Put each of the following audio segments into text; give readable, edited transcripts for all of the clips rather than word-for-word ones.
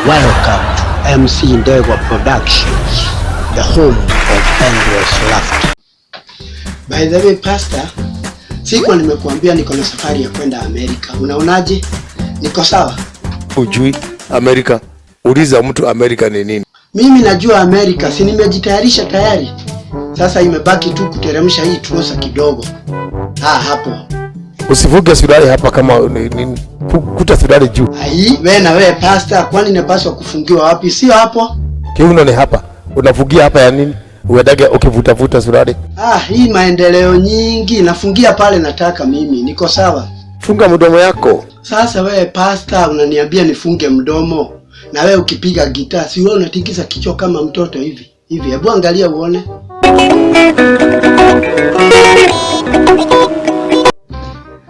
Welcome to MC Ndegwa Productions, the home of endless laughter. By the way, Pastor, sikuwa nimekuambia niko na safari ya kwenda Amerika. Unaonaje? Niko sawa? Ujui Amerika? Uliza mtu Amerika ni nini? Mimi najua Amerika, si nimejitayarisha tayari. Sasa imebaki tu kuteremsha hii trouser kidogo. Ah, hapo. Usivuge suruali hapa kama ni, kuta suruali juu. Ai, we na we pastor, kwani napaswa kufungiwa wapi? Sio hapo? Kiuno ni hapa. Unafungia hapa ya nini? Uendage ukivutavuta suruali. Ah, hii maendeleo nyingi nafungia pale nataka mimi. Niko sawa. Funga mdomo yako. Sasa wewe pastor unaniambia nifunge mdomo, na wewe ukipiga gitaa si wewe unatikisa kichwa kama mtoto hivi hivi? Hebu angalia uone.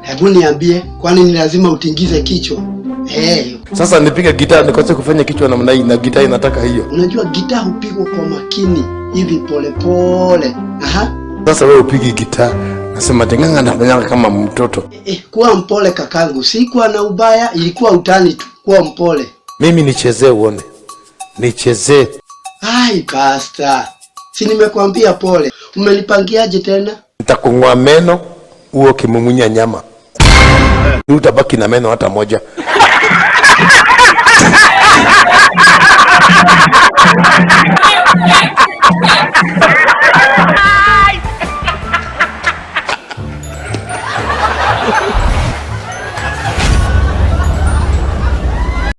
Hebu niambie, kwani ni lazima utingize kichwa? Hey, Sasa nipige gitaa nikose kufanya kichwa namna hii na gitaa inataka hiyo. Unajua gitaa hupigwa kwa makini hivi polepole. Aha. Sasa wewe upigi gitaa. Nasema tenganga nafanyanga kama mtoto. Eh, kuwa mpole kakangu, sikuwa na ubaya, ilikuwa utani tu. Kuwa mpole. Mimi nichezee uone. Nichezee. Ai, pasta, si nimekuambia pole. Umenipangiaje tena? Nitakung'oa meno uwe ukimumunya nyama. Utabaki na meno hata moja.